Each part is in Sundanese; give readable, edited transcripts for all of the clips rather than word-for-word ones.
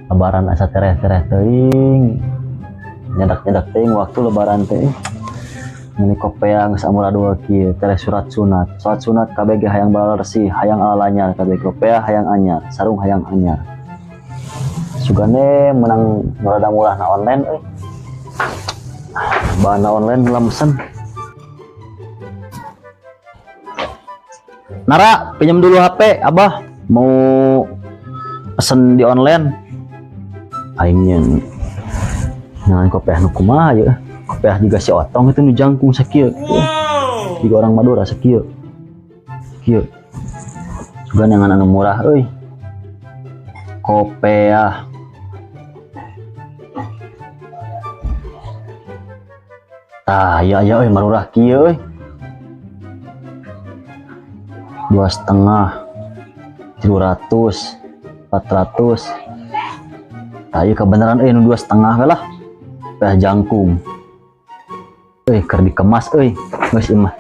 Lebaran asa tereh-tereh teuing. Nyedak-nyedak teuing waktu lebaran teh. Ini kopea geus amburadul kieu, tereh surat sunat. Salat sunat kabeh ge hayang balaresih, hayang alalanyar kabeh, kopea hayang anyar, sarung hayang anyar. Sugane menang rada murah na online euy. Bahan online lah mesen. Nara, pinjam dulu HP, Abah. Mau pesen di online. Aing nyeun ngan kopiah nu kumaha ya. Kopiah juga si Otong itu nu jangkung sakieu. Wow. Juga orang Madura sakieu. Kieu. Sugan yang anu murah euy. Kopiah. Tah, ya ya euy marurah kieu euy. 2,5, 300, 400. Tah ieu kebenaran euy nu 2,5 we lah. Kopiah jangkung. Euy keur dikemas euy. Geus ieu mah.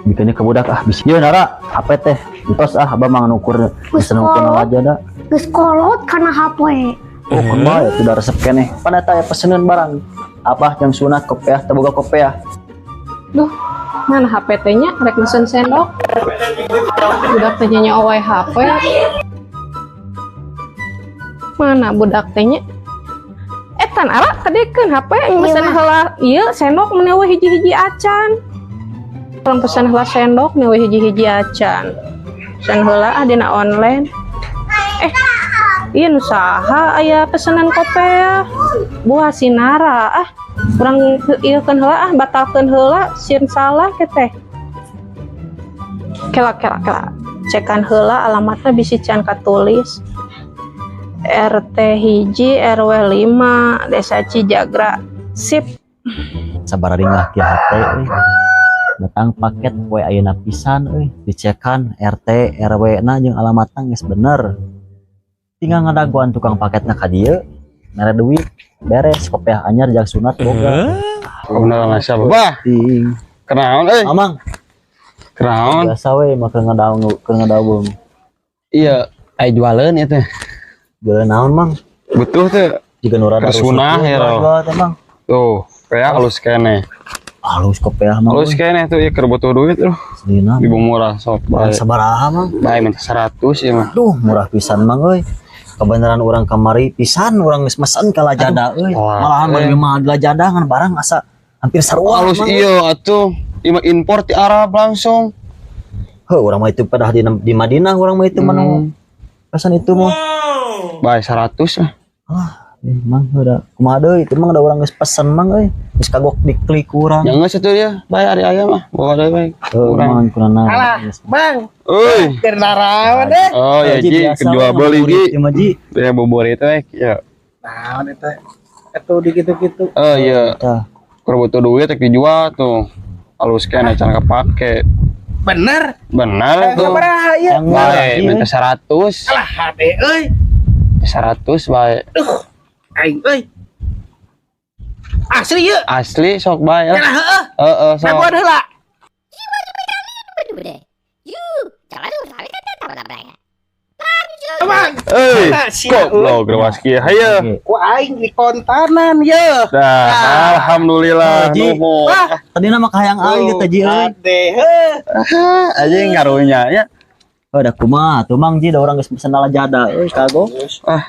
Bikinnya ke budak ah bisi. Ieu Nara, HP teh. Entos ah abah mah ngukur geus ngukur aja da. Geus kolot kana HP. Oh, kumaha ya tidak resep keneh. Pan eta aya pesenan barang. Abah yang sunat kopiah teu boga kopiah. Duh, mana HP teh nya rek mesen sendok. Budak teh nya owe HP. Mana budak teh nya? Etan ara kadekeun HP mesen heula ieu sendok meuni we hiji-hiji acan. Urang pesen heula sendok meuni we hiji-hiji acan. Pesen heula ah dina online. Ieu nu saha aya pesenan kopiah? Buah sinara ah. Urang ieu keun heula ah, batalkeun heula sieun salah ke teh. Kela kela kela. Cekan heula alamatna bisi can katulis. RT 1 RW 5 Desa Cijagra. Sip. Sabar ringah kieu hate euy. Datang paket poe ayeuna pisan euy, dicekan RT RW na jeung alamatna geus bener. Tinggal ngadagoan tukang paketna ka dieu, mere duit, beres kopiah anyar jeung sunat boga. Bener masa bah. Kenaon euy? Amang. Kenaon? Biasa we mah keur ngadaung, keur ngadaung. Iya, ai jualeun ieu teh. Jualan naon, Mang? Butuh teh. Jiga nu rada Kesunah ya, Ro. Mang. Tuh, kayak halus keneh. Halus kopiah mah. Halus keneh tuh ieu keur butuh duit loh. Sedina. Ibu murah sok bae. Sabaraha, Mang? Bae minta 100 ieu mah. Duh, murah pisan, Mang euy. Kebenaran orang kamari pisan urang geus mesen ka Lazada euy. Malahan mah mah di Lazada ngan barang asa hampir sarua. Halus iya atuh. Ieu mah impor ti Arab langsung. Heuh, urang mah itu pada di Madinah urang mah itu mah pesan itu mah. Bae 100 lah. Ah, Mang udah kumaha deui itu mah da urang geus pesen Mang euy. Geus kagok diklik urang. Ya geus atuh ya, bae ari aya mah. Bawa deui bae. Urang kurang. Alah, Bang. Euy. Keur naraon deh. Oh ya Ji, kejual beli Ji. Ya bubur itu eh ya. Naon eta? Atuh di kitu-kitu. Oh iya. Keur butuh duit rek dijual tuh. Alus keneh can kepake. Bener? Bener tuh. Sabaraha ieu? Bae minta 100. Alah hade euy. 100 bae. Duh, aing euy. Asli ieu. Asli sok bae lah. Heeh. Heeh, sok. Nabuan heula. Bang. Euy, goblok rewas kieu. Hayu. Ku aing di kontanan ye. Dah, alhamdulillah nuhun. Tadi nama kahayang aing teh Ji euy. Ade heuh. Anjing ngarunya nya. Oh, da kumaha tuh Mang Ji da urang geus mesen Lazada euy kagok. Ah.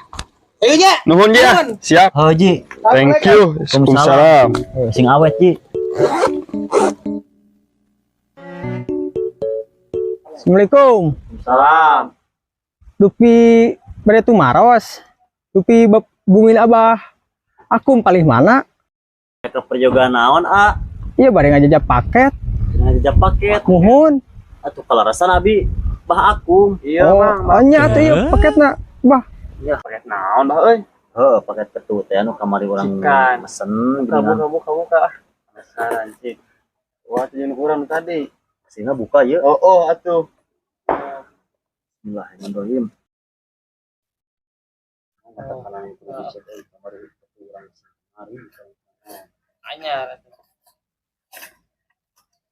Ayo nya. Nuhun Ji. Siap. Heuh Ji. Thank you. Waalaikumsalam. Sing awet Ji. Assalamualaikum. Salam. Dupi bade tumaros. Dupi bumin abah. Aku palih mana? Ke perjogaan naon, A? Iya bade ngajajap paket. Ngajajap paket. Muhun. Atuh kalarasan abi. Bah aku. Iya, oh, Mang. Oh nya atuh ieu paketna, Bah. Iya, paket naon, Bah euy? Heuh, paket ketu teh anu kamari urang mesen. Buka. Penasaran sih. Wah, tujuan urang tadi. Sehingga buka ieu. Oh, atuh. Bismillahirrahmanirrahim. Anyar.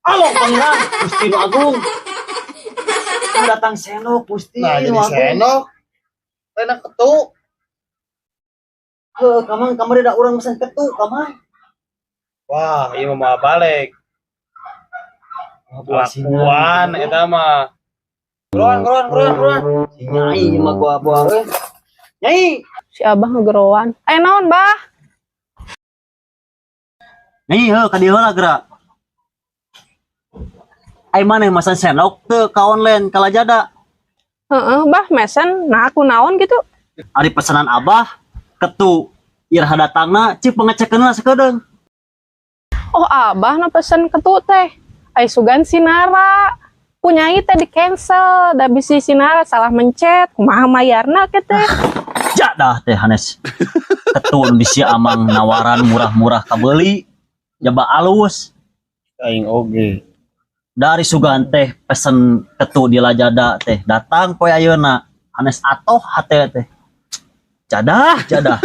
Halo Pangeran Gusti Nu Agung. Datang senok Gusti. Nah, jadi senok. Enak ketu. Heuh, kamang kamari da urang mesen ketu, kamang. Wah, ieu mah moal balik. Lakuan eta mah. Geroan, geroan, geroan, geroan. Si Nyai mah gua buah euy. Nyai. Si Abah ngegeroan. Eh, naon, Bah? Nyai, heuh ka dieu heula geura. Ai maneh mesen sendok teu ka online ka Lazada? Heeh, Bah, mesen. Nah, aku naon gitu? Ari pesanan Abah ketu, iraha datangna cik pangecekeun sakedeung. Oh, Abah nu pesen ketu teh. Ai sugan si Nara. Ku Nyai teh di cancel, da bisi si Nara salah mencet. Kumaha mayarna ke teh? Jadah teh hanes. Ketu nu di si Amang nawaran murah-murah kabeuli. Jaba alus. Aing oge. Dari sugan teh pesen ketu di Lazada teh datang poe ayeuna, hanes atoh hate teh. Jadah, jadah.